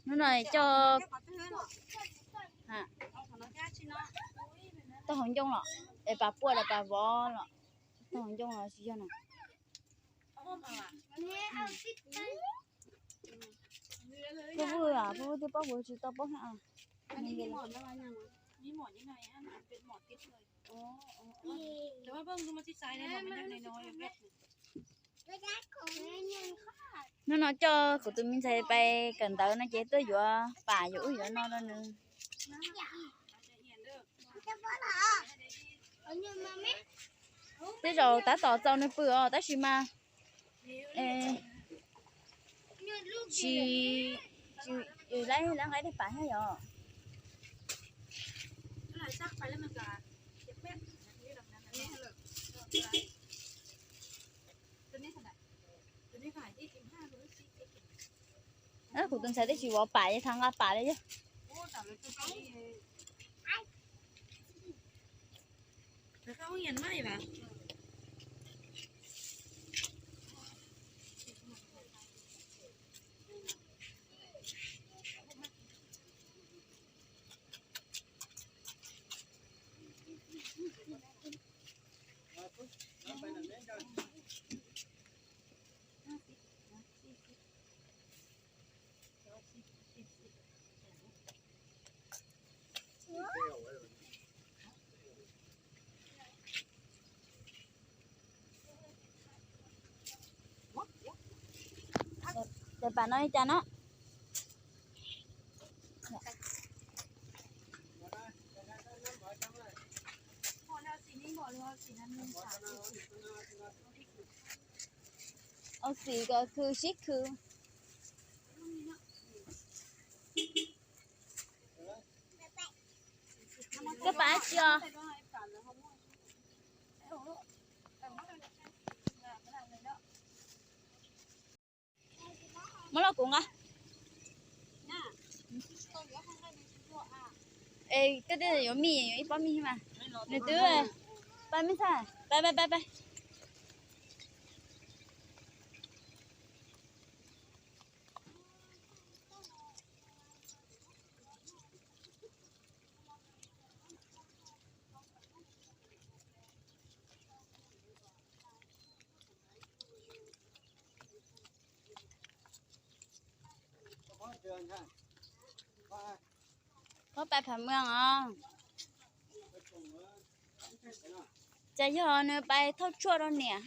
Hnub no coj tau hauv ncoo los, es pas puaj los pas vov los, tau hauv ncoo los tsis yog na. Phob Vwj, Phob Vwj twb paub kuv tsis tau paub thiab. Hnub no coj kuv tus me ntxhais pais kawm ntawv no ces tuaj yuav pam yuav ub yuav no rau nws. Tej zaum tab tom txaus nws pw os tab sis mas tsis, tsis, lab lab nqa tej pam thiab yom. Kuv tus ntxhais twb tsis vov pam, yeej thav nqa pam li yog. Tes pam no li cas no? Au xim kom khw sib khw. Koj pam tsi os? Muab los kuv nqa. Es koj tej yuav mij, yuav ib pob mij mas. Nws twb, pab mij txhaj, pab pab pab pab. Muab pais Pham Mws os. Cas yog nws pais thauj tshuaj rau niam.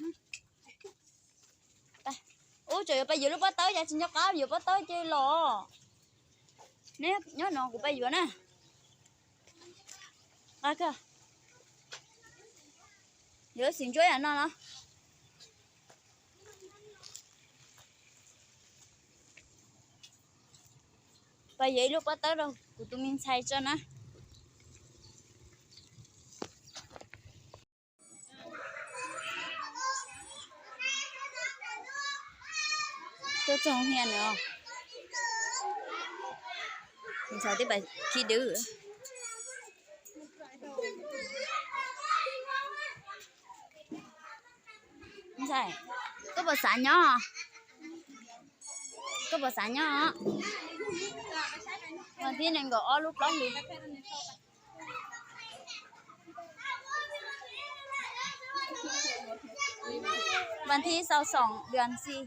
Ub, tseem yuav pais yuav lub pob tawb, cas tsis nco qab yuav pob tawb ces los. Neb nyob no kuv pais yuav na. Yuav xim ntsuab yam no los. Pais yuav ib lub pob tawb rau kuv tus me ntxhais tso na. Tuaj txog hia no, ntxhais twb pais khi dwb. Ntxhais, koj puas xav nyob? Koj puas xav nyob? Vas thib nees nkaum ob lub plaub hlis. Vas thib xau xoom dua xi.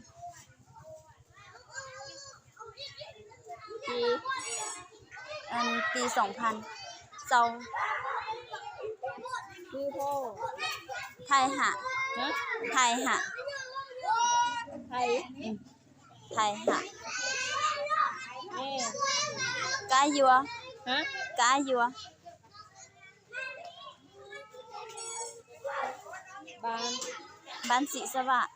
Tis xoom phan xau. Thais ham. Thais ham. Thais ham. Kab yuav. Kab yuav. Npab ntxim xab vam.